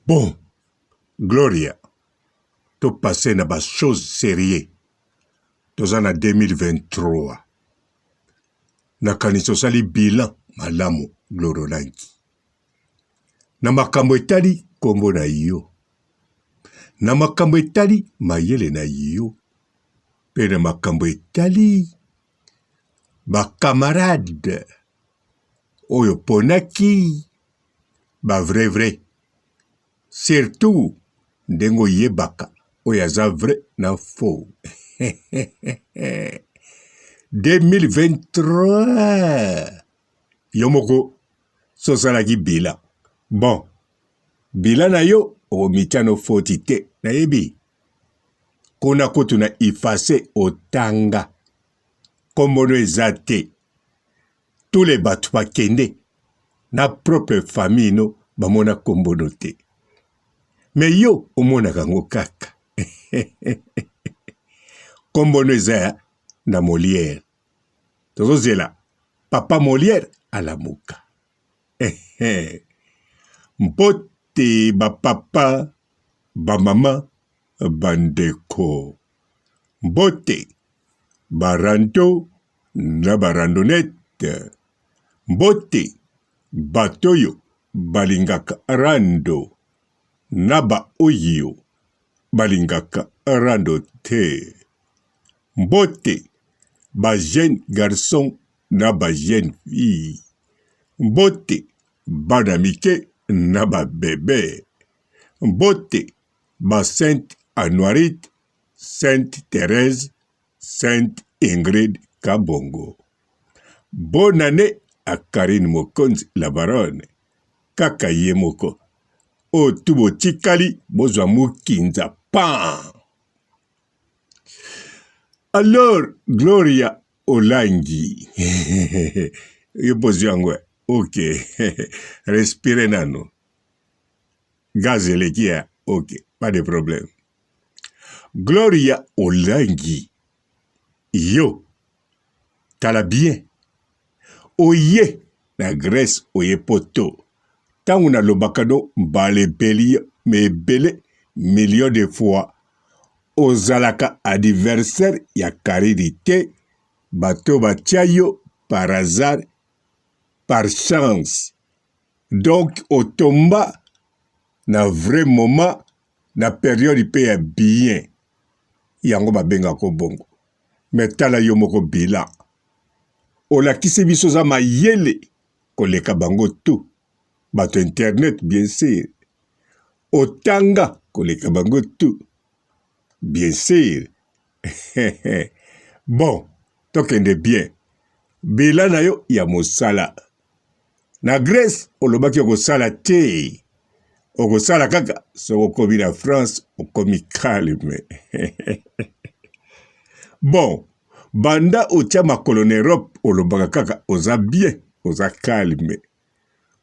Bon Gloria to passer na ba choses serieux toza na 2023 nakanisi osali bilan malamu Gloria Olangi na makambo etali kombo na yo na makambo etali mayele na yo mpe na makambo etali ba camarade oyo ponaki ba vrai vrai surtout ndenge oyebaka oyo aza vrai na faux 2023 yo moko so osalaki bilan bon bilan na yo okomitya no foti te nayebi kuna kutu na ifase otanga nkombo no eza te tous les bato bakende na propre famille no bamona kombo no te me yo omonaka yango kaka kombo no eza ya na Molière tozozela papa Molière alamuka mpote bapapa bamama bandeko mbote ba rando na ba randonnette mbote bato oyo balingaka rando na ba oyo balingaka rando te mbote ba jeune garçon na ba jeune fille mbote bana mike na ba bebe mbote ba sainte anuarite Sainte Therèse, Sainte Ingrid Kabongo. Bonne année à Carine Mokonzi la baronne. Kaka ye moko. Oyo tu botikali bozwa mukinza pan. Alors Gloria Olangi. Yo bozwi yango. Ok. Respire nano. Gaz eleki ya. Ok, pas de problème. Gloria olangi yo tala bien oye na Grèce oye poto tango na lobaka no mbala ebele mais ebele million de fois ozalaka adversaire ya Carine te bato batia yo par hasard par chance donc otomba na vrai moment na periode pe ya bien yango babengaka bongo me tala yo moko bilan olakisi biso oza mayele koleka bango tout bato internet bien sur otanga koleka bango tout bien sur bon tokende bien bilan na yo ya mosala Na Grèce olobaki okosala te, okosala kaka soki okomi na France okomi calme. Bon, banda otia makolo na Europe olobaka kaka oza bien, oza calme.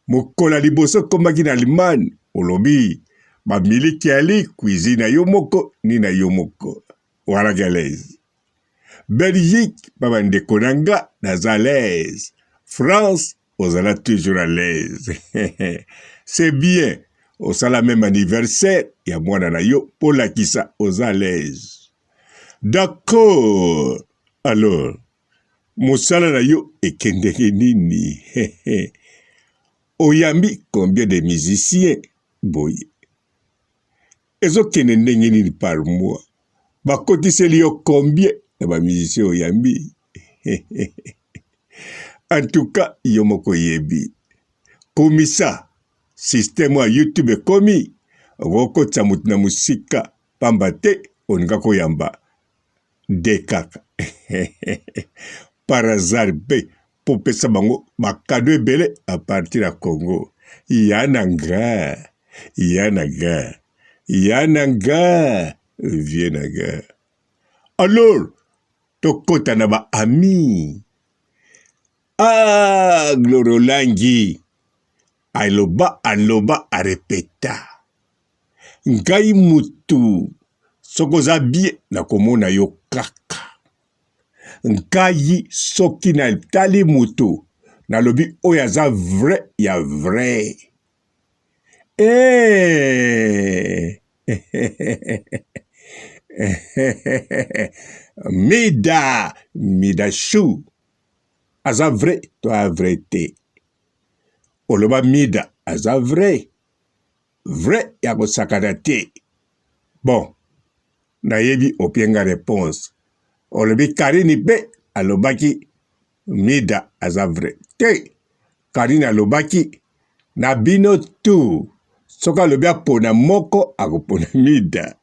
Mokolo ya liboso okomaki na Allemagne olobi ba miliki ali cuisine na yo moko ni na yo moko wana à l'aise. Belgique ba bandeko na nga naza à l'aise. France ozala toujours à l'aise. C'est bien osala meme anniversaire ya mwana na yo mpo olakisa oza à l'aise. D'accord. Alors mosala na yo ekendeke nini? Oyambi combien de musiciens boye? Ezokende ndenge nini par mois? Bakotiseli yo combien na ba musiciens oyambi? En tout cas yo moko oyebi. Kumisa système ya YouTube ekomi okokotisa moto na mosika pamba te olinga koyamba de kaka par hasard mpe mpo opesa bango bakado ebele a partir ya Congo. Ya na nga, ya na nga, ya na nga, vie na nga. Alors tokota na ba amis. Ah, Gloria Olangi aloba aloba arepeta ngai mutu soki oza bien nakomona yo kaka ngai soki natali mutu nalobi oyo aza vrai ya vrai. Eh! Mida, Mida chou aza vrai to a vrai te? Oloba Mida aza vrai, vrai ya kosakana te. Bon, nayebi opie nga reponse. Olobi Karine pe alobaki Mida aza vrai te. Karine alobaki na bino tout soki alobi apona moko akopona Mida.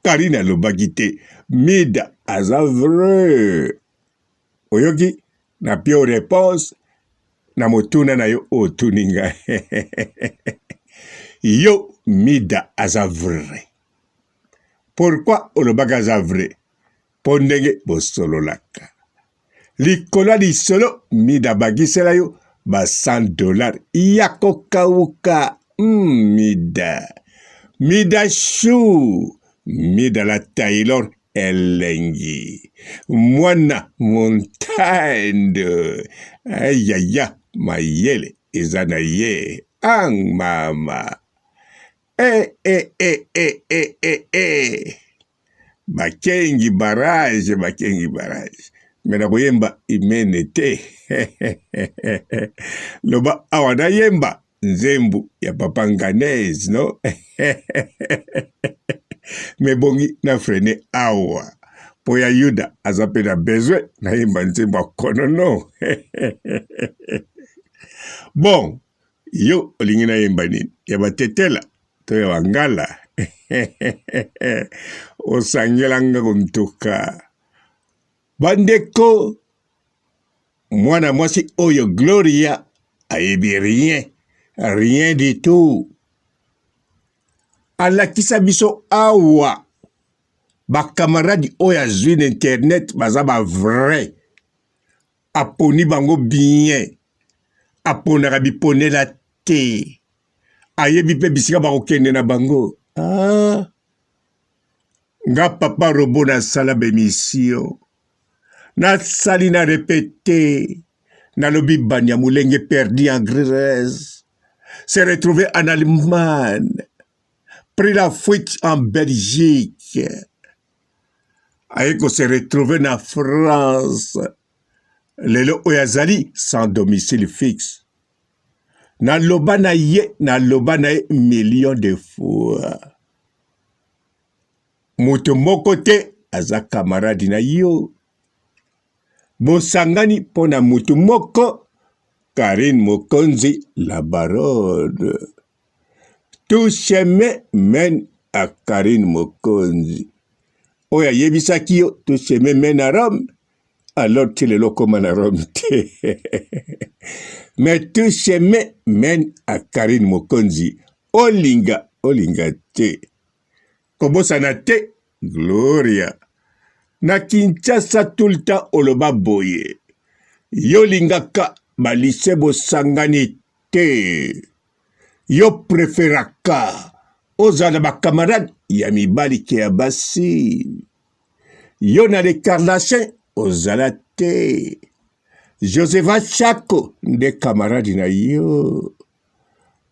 Karine alobaki te Mida aza vrai. Oyoki na pio reponse na motuna na yo otuni nga. Yo Mida aza vrai. Pourquoi olobaki aza vrai? Po ndenge bosololaka. Likolo ya lisolo Mida abakisela yo ba 100 dollars ya kokawuka. Mida. Mida chou. Mida la Taylor elengi. Mwana montagne. Ayaya mayele eza na ye. Ang mama. Eh eh eh eh eh eh eh. Bakengi barrage, bakengi barrage. Me nakoyemba imene te. Loba awa nayemba nzembo ya papa Nganez, no? Me bongi na frene awa. Po ya Yuda aza pe na besoin nayemba nzembo ya konono. Bon, yo olingi nayemba nini? Ya batetela to ya bangala? Osangela nga kontuka. Bandeko, mwana mwasi oyo Gloria ayebi rien, rien du tout. Alakisa biso awa ba camarades oyo azwi na internet baza ba vrai. Aponi bango bien, aponaka biponela te, ayebi pe bisika bakokende na bango. Ah, nga papa robot nasala ba emission, nasali na repete, nalobi Banyamulenge perdu en Grèce, se retrouver en Allemagne, pris la fuite en Belgique, aye ko se retrouver na France lelo oyo azali sans domicile fixe. Naloba na ye, naloba na ye million de fois, moto moko te aza camarade na yo, bosangani mpo na moto moko, Carine Mokonzi la baronne. Tout chemin mène à Carine Mokonzi. Oyo ayebisaki yo tout chemin mène à Rome, alors ti lelo okoma na Rome te. Mais tout chemin mène à Carine Mokonzi. Olinga, olinga te. Kobosana te Gloria. Na Kinshasa tout le temps oloba boye. Yo lingaka ba lycée bosangani te. Yo preferaka ozala na ba camarades ya mibali ke ya basi. Yo na le Kardashian ozala te. Josepha Chako nde camarade na yo.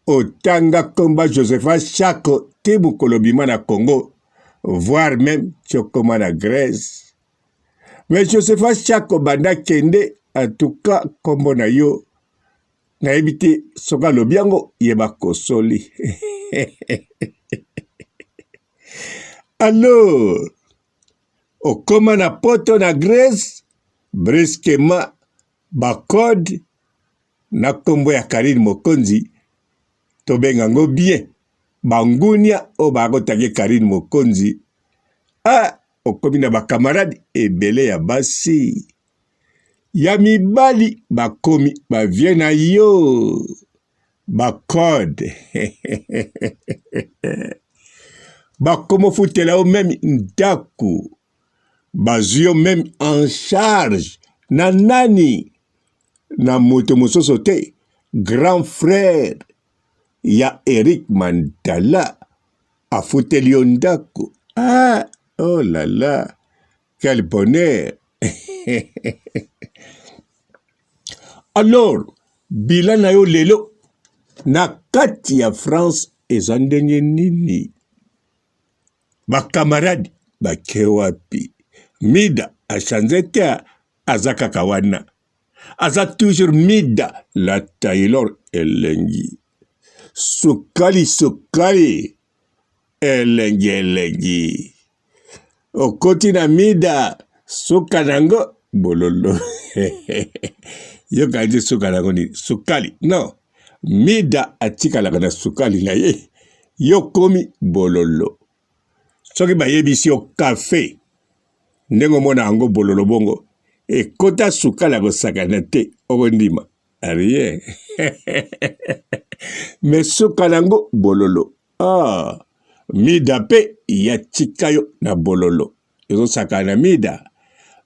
Otanga komba Josepha Chako ti mokolo obima na Congo, voire meme ti okoma na Grèce. Mais Josepha Chako banda akende, en tout cas kombo na yo nayebi te soki alobi yango ye bakosoli. Alors okoma na poto na Grèce, brusquement ba code na kombo ya Carine Mokonzi, tobenga yango bien bangunia oyo bakotage Carine Mokonzi. Ah, okomi na ba camarade ebele ya basi ya mibali bakomi ba vie na yo ba code bakomofutela yo meme ndaku bazwi yo meme en charge na nani na moto mosusu te grand frère ya Eric Mandala afuteli yo ndako ah, oh la la quel bonheur alors bilan na yo lelo na kati ya France. eza ndenge nini? Ba camarade bake wapi? Mida a change te aza kaka wana. Aza toujours Mida la Taylor elengi. Sukali sukali elengi elengi. Okoti na Mida suka nango bololo. Yoka nde suka nango nini? Sukali. Non. Mida atikalaka na sukali na ye. Yo komi bololo. Soki bayebisi yo kafe ndenge omona yango bololo bongo ekota sukali ya kosakana te okondima rien me suka na yango bololo ah, mida mpe ya tika yo na bololo ezosakana na mida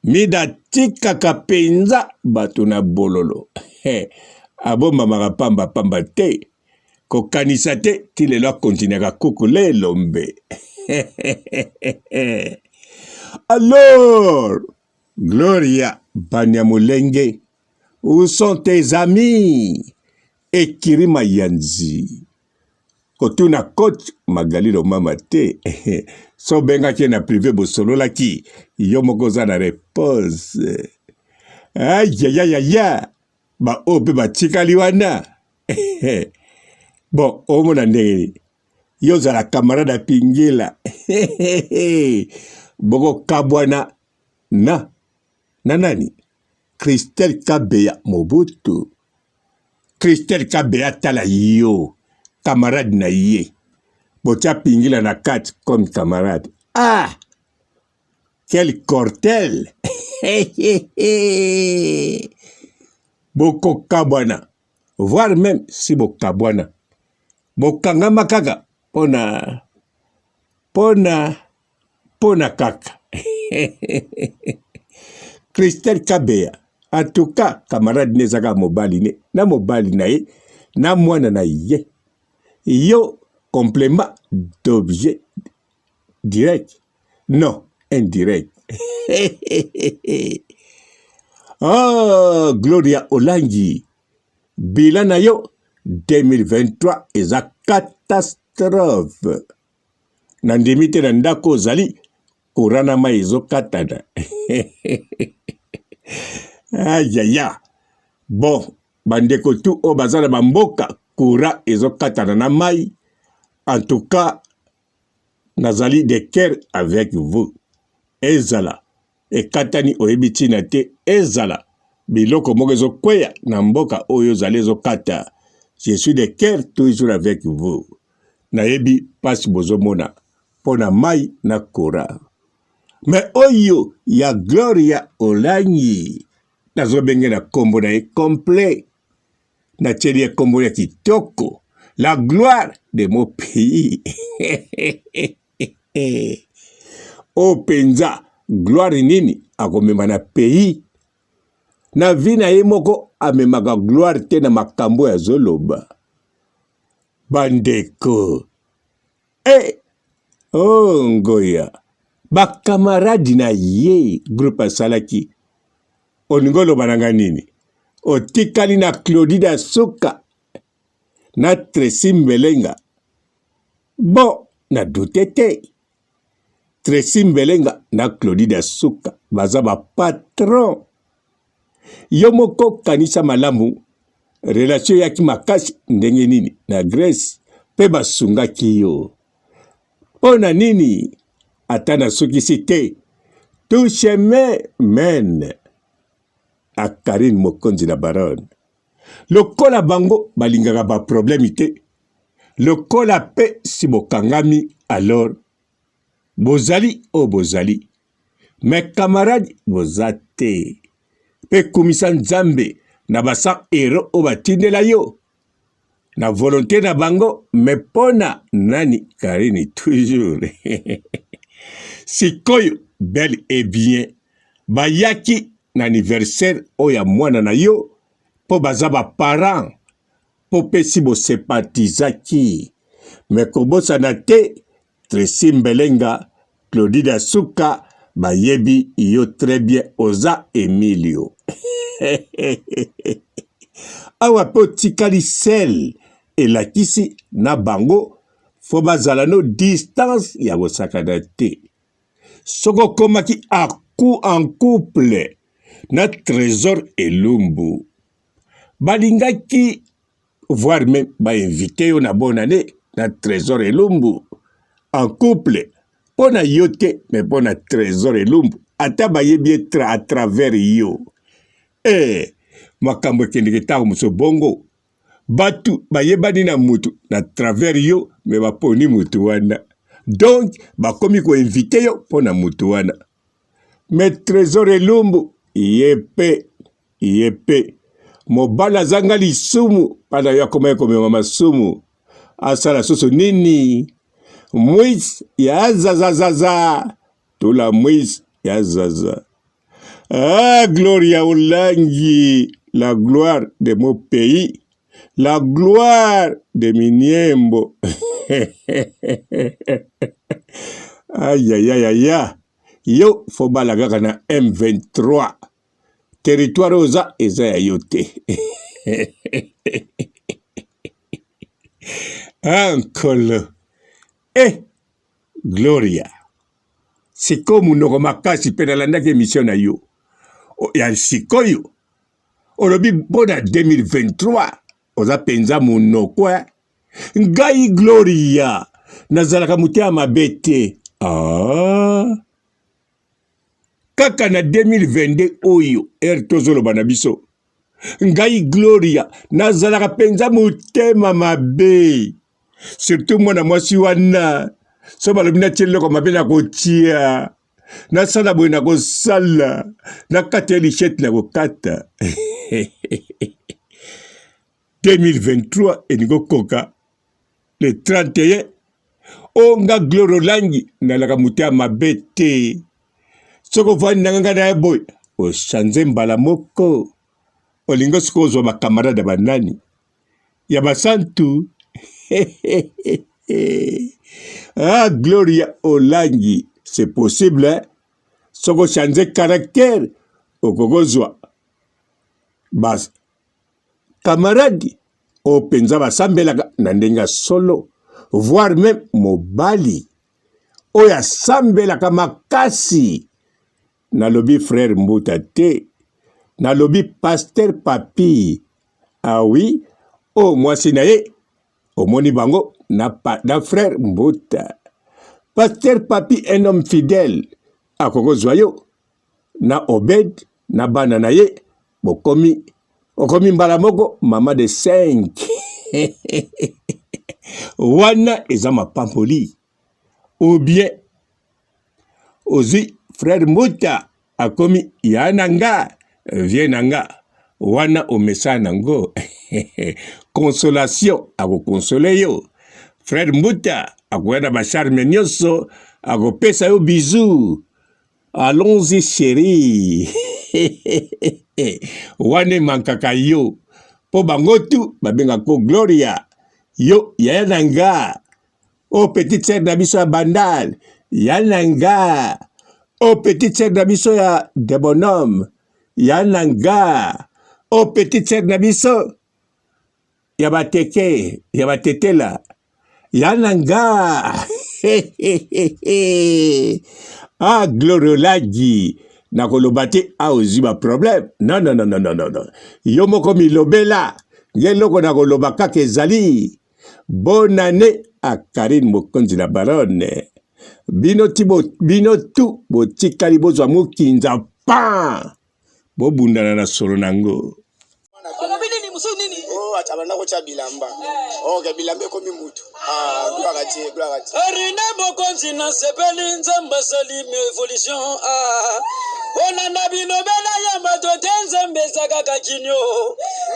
mida atikaka mpenza bato na bololo abombamaka pamba pamba te kokanisa te ti lelo akontinuaka kuku lelombe alors gloria banyamulenge où sont tes amis ekiri mayanzi kotuna coach magali lomama te so obengaki ye na prive bosololaki yo moko oza na repose ayayayaya baoyo mpe batikali wana bon omona ndenge nini yo ozala camarade ya pingila bokokabwana na na nani christelle kabeya mobutu christelle kabeya tala yo camarade na ye botia pingila na kati comme camarade ah Quel cortel bokokabwana voire meme si bokabwana bokangama kaka pona pona pona kaka Christelle Kabeya en tout cas camarade ne ezaka mobali ne na mobali na ye na mwana na ye yo complément d'objet direct non indirect oh, gloria olangi bilan na yo 2023 eza catastrophe nandimi te na ndako ozali courant na mai ezokatana ayaya bon bandeko tu oyo baza na bamboka courant ezokatana na mai en tout cas Nazali de cœur avec vous. Ezala ekatani oyebi ntina te, ezala biloko moko ezokweya na mboka oyo ozali ezokata. Je suis de cœur toujours avec vous. Nayebi pasi bozomona mpo na mai na courant. Mais oyo ya Gloria Olangi nazobenge na kombo na ye complet natieli ye kombo ya kitoko la gloire de mon pays oyo mpenza gloire nini akomema na pays na vie na ye moko amemaka gloire te na makambo oyo azoloba bandeko e eh, oh ngoya bakamaradi na ye groupe asalaki olingi oloba na ngai nini otikali na claudida suka na Tracy Mbelenga bon na doute te Tracy Mbelenga na Claudida Suka baza ba patron yo moko kanisa malamu relation eyaki makasi ndenge nini na Grèce mpe basungaki yo mpo na nini ata nasukisi te tout chemin mène à Carine Mokonzi la baronne lokola bango balingaka ba problème te lokola pe si bokangami alors bozali oyo bozali mais camarade boza te pe kumisa nzambe na ba 100 euro oyo batindela yo na volonté na bango mais pona nani Karine toujours sikoyo bel et bien bayaki na anniversaire oyo ya mwana na yo mpo baza ba parents mpo mpe si bosepatizaki me kobosana te Tracy Mbelenga Claudida Suka bayebi yo très bien oza Emilio awa mpe otikali sel elakisi na bango. Fo bazala no distance ya kosakana te. Soki okomaki en couple na Tresor Elumbu, balingaki voire meme ba invite yo na bonne annee na Tresor Elumbu en couple mpo na yo te mais mpo na Tresor Elumbu ata bayebi ye à travers yo. Eh, makambo ekendeke ntango mosusu bongo Batu bayebani na mutu na travers yo mais baponi mutu wana donc bakomi ko invite yo mpo na mutu wana. Mais Tresor Elumbu ye pe ye pe mobali azanga lisumu mpa na yo akomaki komema masumu asala susu nini? Mwis ya zazazaza tula mwis ya zaza. Ah, Gloria Olangi, la gloire de mon pays, la gloire de Miniembo. Aïe, aïe, aïe, aïe. Yo, faut bala kaka na M23. Territoire oza, eza ya yo te. Ah, nkolo. Eh, Gloria. Sikoyo munoko makasi pe nalandaki emission na yo ya sikoyo olobi mpo na 2023 oza penza munoko eh? Ngai Gloria nazalaka motema mabe te ah. Kaka na 2022 oyo heure tozoloba na biso ngai Gloria nazalaka penza motema mabe surtout mwana mwasi wana so balobi natia eloko mabe nakotia nasala boye nakosala nakata ye lichete nakokata 2023 elingi okoka le 31 o nga Gloria Olangi nalaka motema mabe te soki ovandi na nga na ye boye ochange mbala moko olingi sikoyo ozwa bakamarade ya banani ya basantu ah Gloria Olangi c'est possible hein? soki ochange caractère okokozwa ba camarade oyo mpenza basambelaka na ndenge ya solo voire meme mobali oyo asambelaka makasi nalobi frère Mbuta te nalobi pasteur Papi ah oui oyo mwasi na ye omoni bango na, na frère Mbuta pasteur Papi un homme fidèle akokozwa yo na Obed na bana na ye bokomi okomi mbala moko mama de 5 wana eza mapampoli ou bien ozwi frère Mbuta akomi ya na nga vie na nga wana omesana nango consolation akokonsole yo frère Mbuta akoya na bacharme nyonso akopesa yo bisou allons-y chérie wana emankaka yo mpo bango tu babengaka ko Gloria yo yaya na nga o oh, petite sœur na biso ya Bandal ya na nga o oh, petite sœur na biso ya de bonhomme ya na nga o oh, petite sœur na biso ya bateke ya batetela ya na nga ah gloriolagi nakoloba te a ozwi ba problème non non non non non non yo moko milobela nge eloko nakoloba kaka ezali Bonne annee à Carine Mokonzi la baronne. Bino ti bo, bino tout botikali bozwa mukinza pan bobundana na solo nango. Olobi nini mususu nini? Oh, acha banda kotia bilamba. Eh. Oh, ke bilamba ekomi mutu. Ah, gloire à Dieu, gloire à Dieu. Arine Mokonzi na sepeli Nzambe asali evolution ah. Kolanda bilobela ya bato te Nzambe eza kaka kinio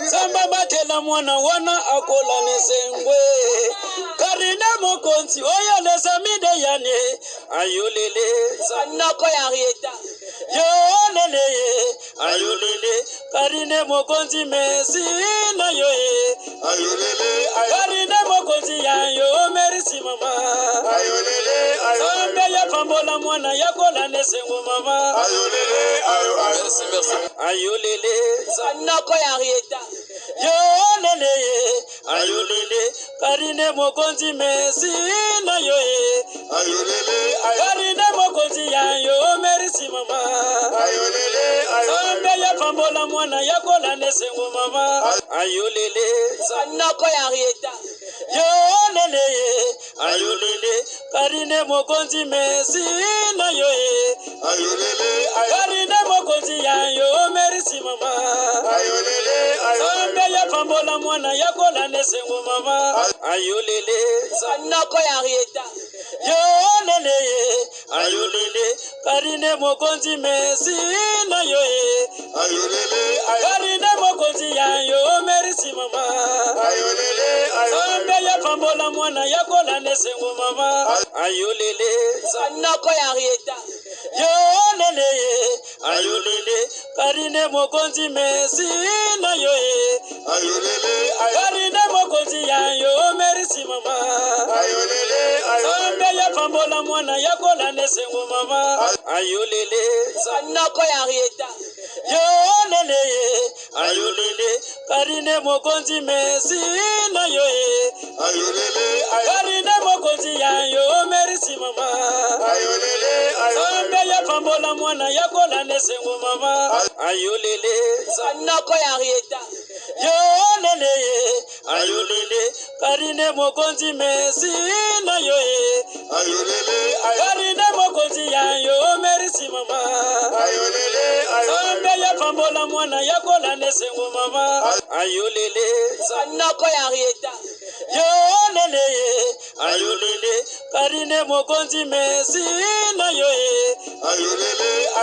Nzambe abatela mwana wana akola na esengwe Karine Mokonzi oyo les amis de Yane ayolele noko ya Henrietta yolele ayolele Karine Mokonzi merci na yo ye ayolele Karine Mokonzi ya yo merci mama ayolele Nzambe ya pambola mwana ya kola na esengo mama ayolele ayo merci merci ayolele noko ya Henrietta yolele ayolele Karine Karine mokonzi merci na yo e. Karine mokonzi ya yo merci mama. Nzambe ya pambola mwana ya kolanda esengo mama. Ayolele noko ya Henrietta. Yo lele ye ayolele Karine mokonzi merci na yo e. Karine mokonzi ya yo merci mama. Nzambe ya pambola mwana ya kolanda esengo mama. Ayolele noko ya Henrietta. Yo lele ye ayolele Karine mokonzi merci na yo e. Karine mokonzi ya yo merci mama. Nzambe ya pambola mwana ya kolanda esengo mama. Ayolele noko ya Henrietta. Yo lele ye ayolele Karine mokonzi merci na yo e. Karine mokonzi ya yo merci mama. Nzambe ya pambola mwana ya kolanda esengo mama. Ayolele noko ya Henrietta. Yo lele ye ayolele Karine mokonzi merci na yo e. Karine mokonzi ya yo merci mama. Nzambe ya pambola mwana ya kolanda esengo mama. Ayolele noko ya Henrietta. Yo lele ye ayolele Karine mokonzi merci na yo e. Karine mokonzi ya yo merci mama. Nzambe ya pambola mwana ya kolanda esengo mama. Ayolele noko ya Henrietta. Yo lele ye ayolele Karine mokonzi merci na yo e.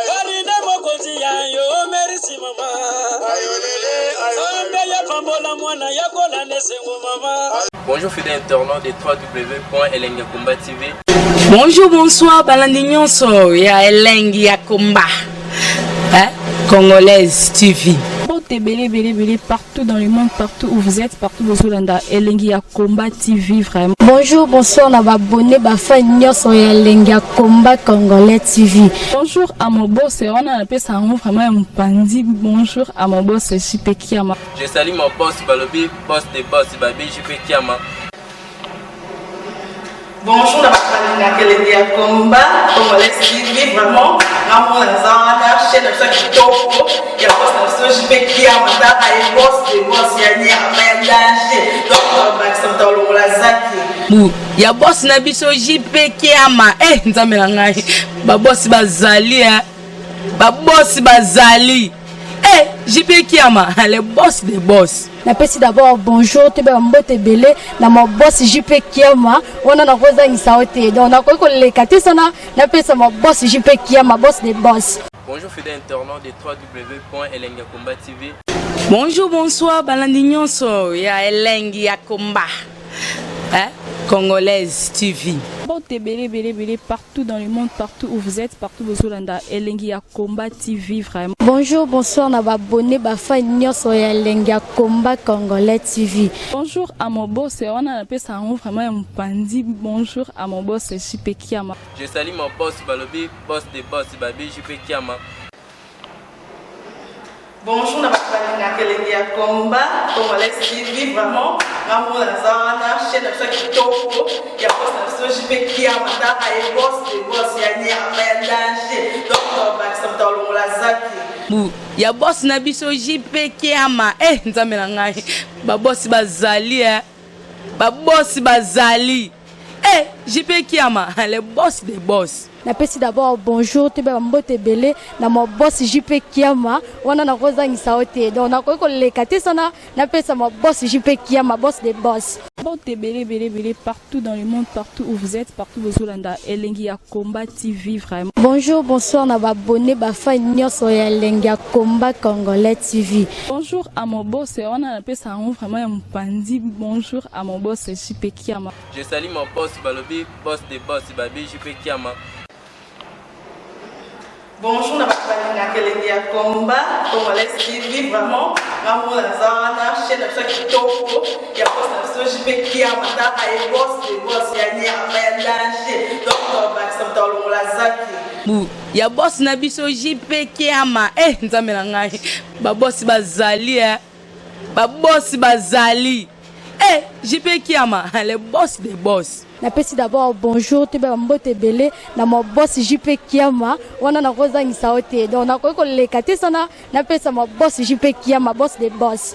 Karine mokonzi ya yo merci mama. Nzambe ya pambola mwana ya kolanda esengo mama. Bonjour fidèles internautes de www.elengakomba TV. Bonjour, bonsoir, balandi nyonso ya elengi ya komba. Hein? Congolaise TV. Mbote ebele ebele ebele partout dans le monde, partout où vous êtes, partout bozolanda elengi ya combat TV vraiment. Bonjour, bonsoir na ba abonné ba fan nyonso ya elengi ya combat congolais TV. Bonjour à mon boss, wana napesa yango vraiment ya mopanzi. Bonjour à mon boss JP Kiama. Je salue mon boss Balobi, boss des boss, Babi JP Kiama. Bonjour na bato balingaka elengi ya combat congolais TV vraiment ngamona naza wana chaîne na biso ya kitoko ya boss na biso JP Kiama tala ye boss de boss ya nyama ya danger donc bakisa moto alongola zaki Bu ya boss na biso JP Kiama eh nzambe na ngai ba boss bazali eh ba boss bazali eh JP Kiama le boss des boss. Napesi d'abord bonjour toyeba mbote ebele na ma boss JP Kiama wana nakozangisa yo te donc nakoki koleka te sana napesa ma boss JP Kiama boss des boss. Bonjour fidèles internautes de www.elengakomba TV. Bonjour, bonsoir, balandi nyonso ya elengi ya komba. Hein? Congolaise TV. Mbote ebele ebele ebele partout dans le monde, partout où vous êtes, partout bozolanda elengi ya combat TV vraiment. Bonjour, bonsoir na ba abonné ba fan nyonso ya elengi ya combat congolais TV. Bonjour à mon boss, wana napesa yango vraiment ya mopanzi. Bonjour à mon boss JP Kiama. Je salue mon boss Balobi, boss des boss, Babi JP Kiama. Bonjour na bato balingaka elengi ya combat congolais TV vraiment ngamona naza wana chaîne na biso ya kitoko ya boss na biso JP Kiama tala ye boss de boss ya nyama ya danger donc bakisa moto alongola zaki Bu ya boss na biso JP Kiama eh nzambe na ngai ba boss bazali eh ba boss bazali eh JP Kiama le boss des boss. Napesi d'abord bonjour toyeba mbote ebele na ma boss JP Kiama wana nakozangisa yo te donc nakoki koleka te sana napesa ma boss JP Kiama boss des boss. Mbote ebele ebele ebele partout dans le monde, partout où vous êtes, partout bozolanda elengi ya combat TV vraiment. Bonjour, bonsoir na ba abonné ba fan nyonso ya elengi ya combat congolais TV. Bonjour à mon boss, wana napesa yango vraiment ya mopanzi. Bonjour à mon boss JP Kiama. Je salue mon boss Balobi, boss des boss, Babi JP Kiama. Bonjour na bato balingaka elengi ya combat congolais TV vraiment ngamona naza wana chaîne na biso ya kitoko ya boss na biso JP Kiama tala ye boss de boss ya nyama ya danger donc bakisa moto alongola zaki. Bu ya boss na biso JP Kiama eh nzambe na ngai ba boss bazali eh ba boss bazali. Eh, JP Kiama, le boss des boss. Napesi d'abord bonjour, toyeba bambote ebele na ma boss JP Kiama. Wana nakozangisa yo te, donc nakoki koleka te sana napesa ma boss JP Kiama, boss de boss.